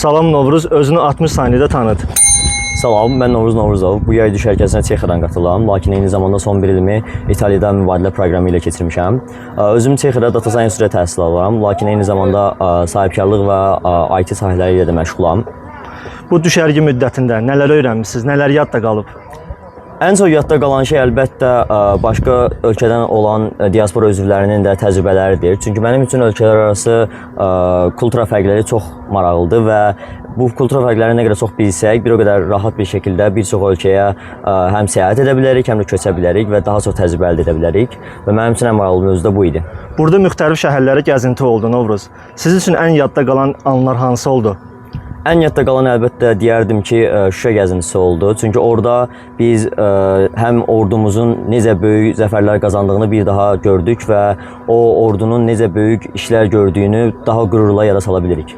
Salam Novruz, özünü 60 saniyədə tanıt. Salam, mən Novruz Novruzov. Bu yay düşərgəsinə Çexiyadan qatılıram, lakin eyni zamanda son bir ilimi İtaliyada mübadilə proqramı ilə keçirmişəm. Özüm Çexiyada data science üzrə təhsil alıram, lakin eyni zamanda sahibkarlıq və IT sahələri ilə də məşğulam. Bu düşərgə müddətində nələr öyrənmisiniz, nələr yadda qalıb? Ən çox yadda qalan şey əlbəttə başqa ölkədən olan diaspora üzvlərinin də təcrübələridir. Çünki mənim üçün ölkələrarası kultura fərqləri çox maraqlıdır və bu kultura fərqlərini nə qədər çox bilsək, bir o qədər rahat bir şəkildə bir çox ölkəyə həm səyahət edə bilərik, həm də köçə bilərik və daha çox təcrübə əldə edə bilərik. Və mənim üçün ən maraqlı mövzu da bu idi. Burada müxtəlif şəhərlərə gəzinti oldu Novruz. Siz üçün ən yadda qalan anlar hansı oldu? Ən yadda qalan əlbəttə deyərdim ki, Şuşa gəzintisi oldu. Çünki orada biz həm ordumuzun necə böyük zəfərlər qazandığını bir daha gördük və o ordunun necə böyük işlər gördüyünü daha qürurla yada sala bilirik.